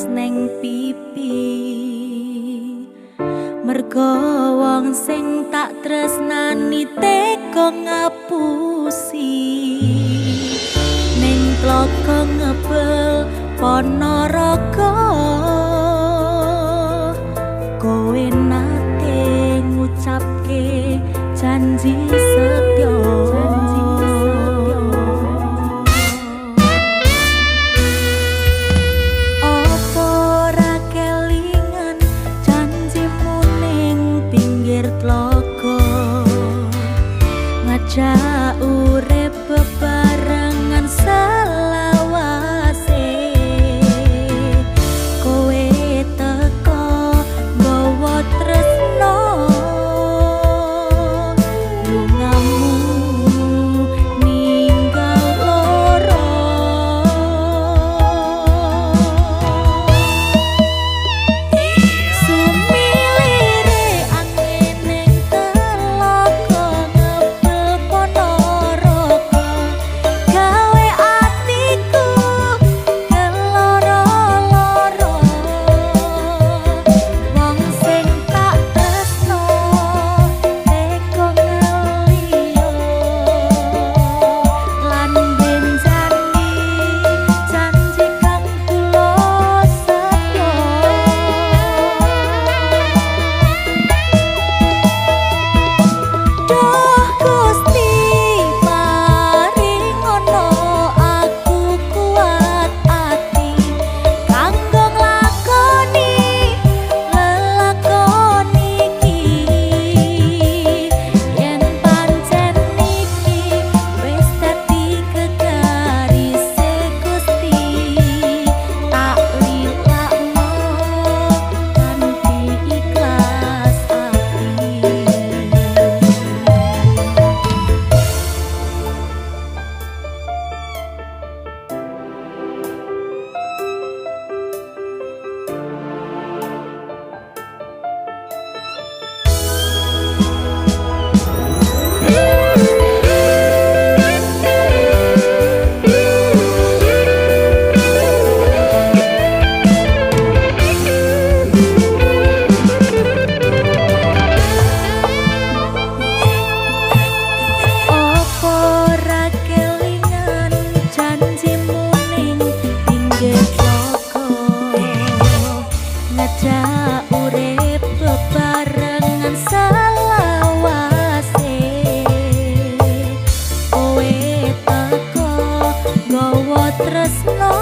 Nangis neng pipi, mergo wong sing tak tresnani tega ngapusi. Ning tlaga ngebel Ponorogo, kowe nate ngucapke janji setya. Apa ora kelingan janjimu ning pinggir tlaga, ngajak urip bebarengan selawase. Kowe teko nggawa tresno, lungamu ninggal loro. Sumilire angin ning telaga ngebel Ponorogo, gawe atiku keloro-loro. Wong sing tak tresno tega ngeliyo, lan benjani janji kang tulus setya. Duh Gusti paringono aku kuat ati kanggo nglakoni lelakon iki. Yen pancen iki wis dadi kegarise Gusti, tak lilakno kanthi ikhlas ati. Apa ora kelingan janjimu ning pinggir tlaga, ngajak urip bebarengan selawase. Kowe teko nggawa tresno,